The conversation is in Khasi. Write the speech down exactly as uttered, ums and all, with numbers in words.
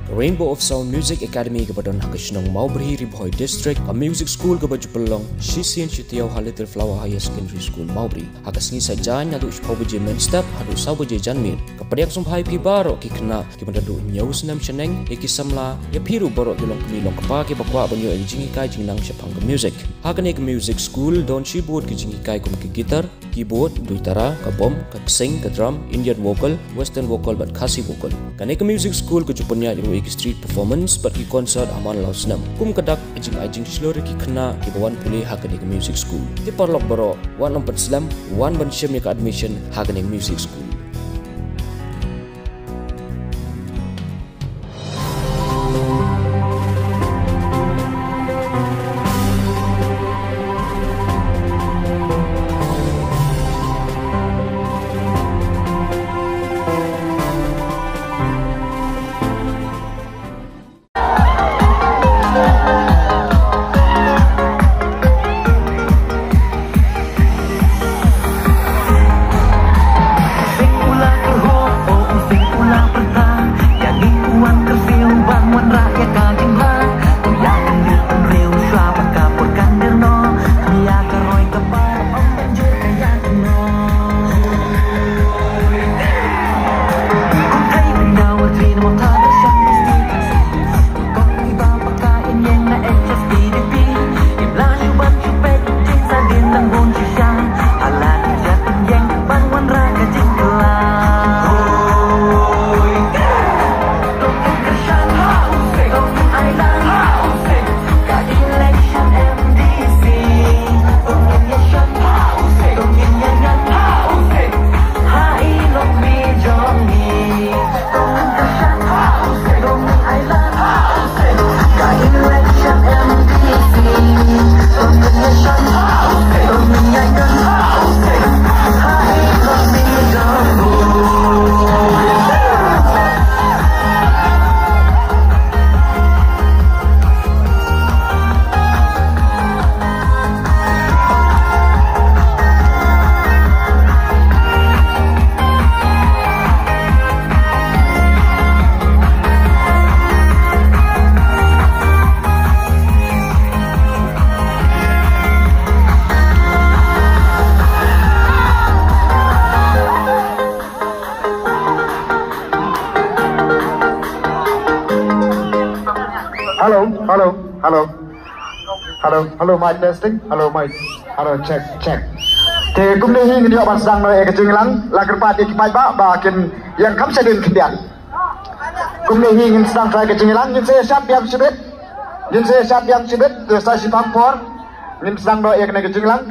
Ka Rainbow of Sound Music Academy kaba don ha ka shnong Mawbri, Ri Bhoi District, ka music school kaba ju pynlong shisien shi taïew ha Little Flower Higher Secondary School, Mawbri. Ha ka sngi Saitjaiñ naduh shiphew baje mynstep haduh saw baje janmiet. Ka pdiang sngewbha ïa phi baroh ki khynnah kiba naduh hynñiew snem shaneng, ïa ki samla, ïa phi ruh baroh ki longkmie longkpa kiba kwah ban ïoh ïa ka jinghikai jingnang shaphang ka music. Ha kane ka music school don shibun ki jinghikai kum ka guitar, keyboard, duitara, ka bom, ka ksing, ka drum, Indian vocal, western vocal bad Khasi vocal. Kane ka music school ka ju pynïaid ruh ïa ki street performance bad ki concert ha man la u snem. Kum ka dak ka jingai jingshlur ïa ki khynnah kiba wan pule ha kane ka music school. Te paralok baroh, wat nym pat slem, wan ban shim ïa ka admission ha kane ka music school. Hello, hello, hello. Hello, hello, mic testing. Hello, mic. Hello, check, check. Te kumne hi ngin ïoh ban sdang noh ïa ka jingïalang, la kyrpad ïa ki paidbah ba kin ïeng kham shadien khyndiat. Kumne hi ngin sdang noh ïa ka jingïalang, ngin sa ïa shad biang shibit. Ngin sa ïa shad biang shibit, te sa shiphang por ngin sdang noh ïa kane ka jingïalang.